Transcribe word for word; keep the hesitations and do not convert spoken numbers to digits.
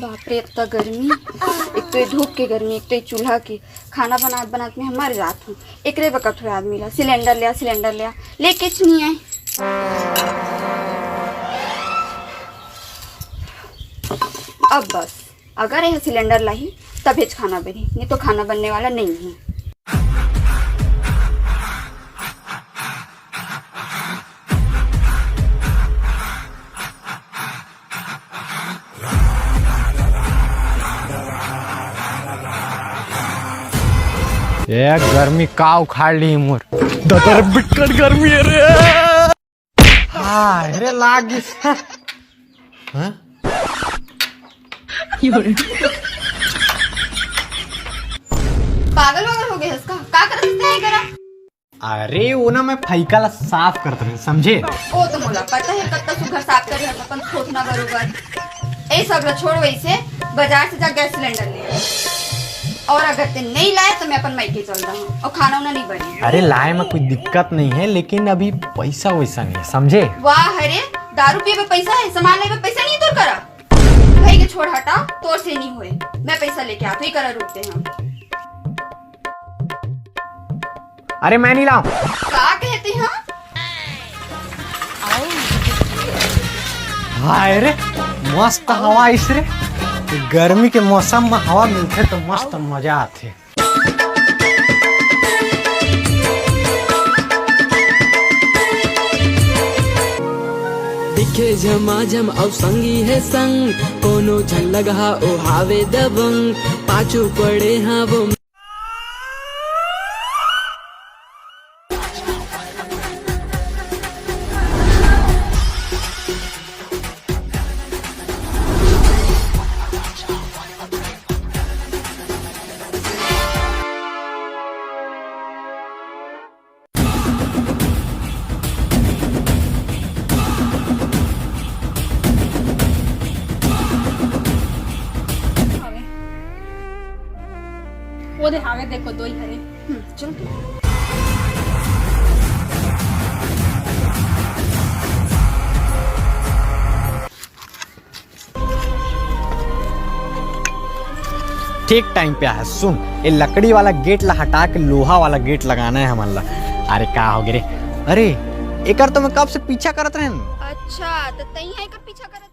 बाप रे, इतना गर्मी, एक तो ये धूप के गर्मी, एक तो ये चूल्हा की। खाना बनात बनात में हम मर जात हूँ। एकरे बकत हुए आदमी ला सिलेंडर लिया, सिलेंडर लिया, लेके च नहीं आए। अब बस, अगर यह सिलेंडर लाही तभेच खाना बनी, नहीं तो खाना बनने वाला नहीं है। ए गर्मी का उखाड़ ली मोर। ददर बिकट गर्मी है रे। हाँ रे लागिस। हाँ? पागल वागल हो गए हस का? का करत हस तें करा? अरे वो ना, मैं फैका ला साफ करत रहे, समझे? ओ तो मोला पता है, कत्ता सुघर साफ करे हस अपन थोथना बरोबर। ए सब ला छोड़, वैसे बाजार से जा गैस सिलेंडर ले। और अगर तें नहीं लाए तो मैं अपन मायके चल रहा हूँ और खाना उना नहीं बनी। अरे लाए में कोई दिक्कत नहीं है, लेकिन अभी पैसा वैसा नहीं है, समझे? वाह, अरे दारू पिए पे पैसा है, सामान लेवे पे पैसा नहीं तोर करा। भाई के छोड़ हटा, तोर से नहीं होए, मैं पैसा लेके आती करा रुकते हैं। अरे मैं नहीं लाऊं। का कहते हैं? हाय रे, मस्त हवा आइस रे। गर्मी के मौसम में हवा मिलथे तो मस्त मजा आथे। दिखे झमाझम अउ संगी हे संग, कोनो झन लगहा ओ हावे दबंग, पाछू पड़े हाँ वो। वो दे हावे, देखो, दो ही हरे। हम्म, चल। ठीक टाइम पे आया। सुन, ये लकड़ी वाला गेट ला हटा के लोहा वाला गेट लगाना है हमन ला। अरे का हो गे रे? अरे एकर तो मैं कब से पीछा करत रहन। अच्छा, तो तैं एकर पीछा करत